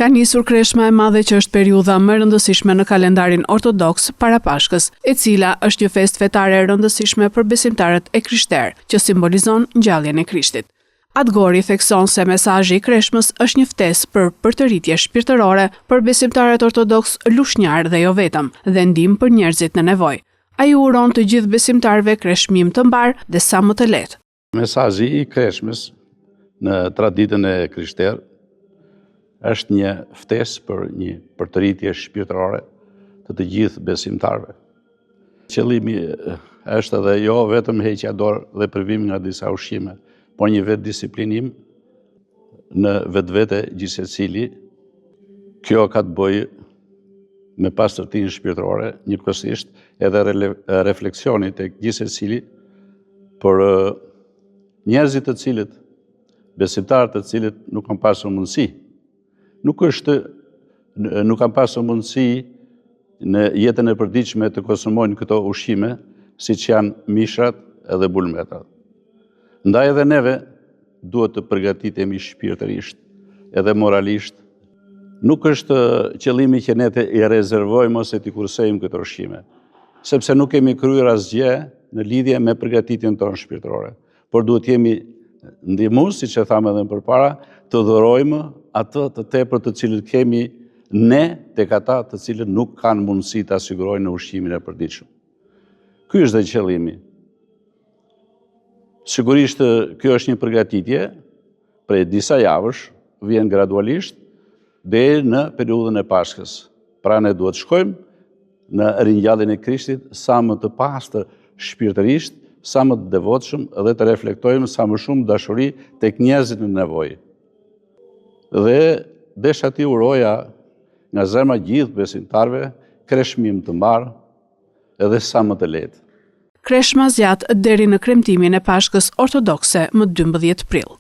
Ka nisur Kreshma e Madhe që është periudha më e rëndësishme në kalendarin ortodoks para Pashkës, e cila është një festë fetare e rëndësishme për besimtarët e krishterë, që simbolizon ngjalljen e Krishtit. At Gori thekson se mesazhi i Kreshmës është një ftesë për përtëritje shpirtërore për besimtarët ortodoksë lushnjarë dhe jo vetëm, dhe ndihmë për njerëzit në nevojë. Ai u uron të gjithë besimtarëve kreshmim të mbarë dhe sa më të lehtë. Mesazhi i Kreshmës në traditën e krishterë është një ftesë për një përtëritje shpirtërore të të gjithë besimtarëve. Qëllimi është edhe jo vetëm heqja dorë dhe privimi nga disa ushqime, por një vetëdisiplinim në vetvete gjithsecili. Kjo ka të bëjë me pastërtinë shpirtërore, njëkohësisht edhe refleksioni tek gjithsecili Por njerëzit të cilët, besimtarët të cilët nuk kanë pasur mundësi, nuk është, nuk kanë pasur mundësi në jetën e përditshme të konsumojnë këto ushqime, siç janë mishrat edhe bulmetat. Ndaj edhe neve duhet të përgatitemi shpirtërisht edhe moralisht. Nuk është qëllimi që ne të i rezervojmë ose t'i kursejmë këto ushqime, sepse nuk kemi kryer asgjë në lidhje me përgatitjen tonë shpirtërore, por duhet të jemi ndihmues, siç e thamë edhe më përpara, të dhurojmë atë të tepërt të cilët kemi ne tek ata të cilët nuk kanë mundësi ta sigurojnë në ushqimin e përditshëm. Ky është dhe qëllimi. Sigurisht kjo është një përgatitje prej disa javësh, vjen gradualisht deri në periudhën e Pashkës. Pra ne duhet shkojmë në ringjalljen e Krishtit sa më të pastër shpirtërisht, sa më të devotshëm dhe të reflektojmë sa më shumë dashuri tek njerëzit në nevojë. Dhe desha t'i uroja nga zemra gjithë besimtarëve kreshmim të mbarë edhe sa më të lehtë. Kreshma zgjat deri në kremtimin e Pashkës Ortodokse më 12 prill.